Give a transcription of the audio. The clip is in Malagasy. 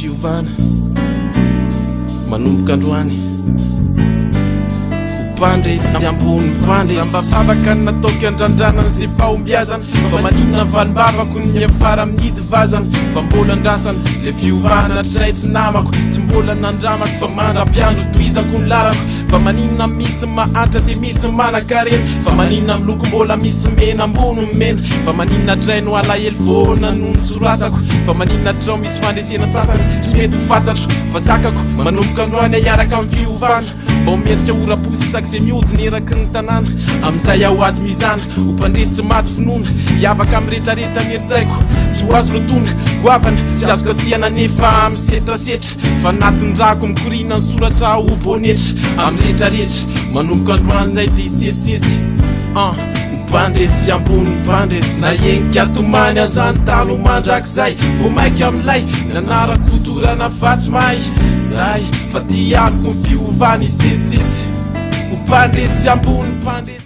fiovana manomboka androany. Ho mpandresy ambony mpandresy. Mba vavaka ny nataoko andrandrana sy fahombiazana. Fa maninona ny valim-bavako ny miafara amin'ny vazana? Fa mbola andrasana le fiovana hatrizay tsy namako, tsy mbola nandramako fa mandra-piandro tohizako ny lalako. Fa maninona misy mahantra dia misy manan-karena? Fa maninona miloko mbola misy mena ambony ny mena? Fa maninona hatrizay no alahelo foana no nosoratako? Fa maninona hatrao misy fandresena sasany tsy mety ho fantatro fa zakako? Manomboka androany hiaraka amin'ny fiovana mba ho mendrika oram-posy isak'izay mihodina eraky ny tanàna. Amin'izay aho ady mizana ho mpandresy tsy maty finoana, hiavaka amin'ny retraretra ny herin-tsaiko tsy ho azo lotoina, goavana tsy azo kasihana nefa misetrasetra fa anatin'ny rako mikoriana ny soratra ho bonetra amin'ny retraretra. Manomboka androany izay dia hisesisesy ah ho mpandresy ambony mpandresy na henika tomany aza ny tany ho mandrakizay. Vao maika milay nanarako torana fa tsy mahay zay fa tiako ny fiovana hisesisesy ho mpandresy ambony mpandresy.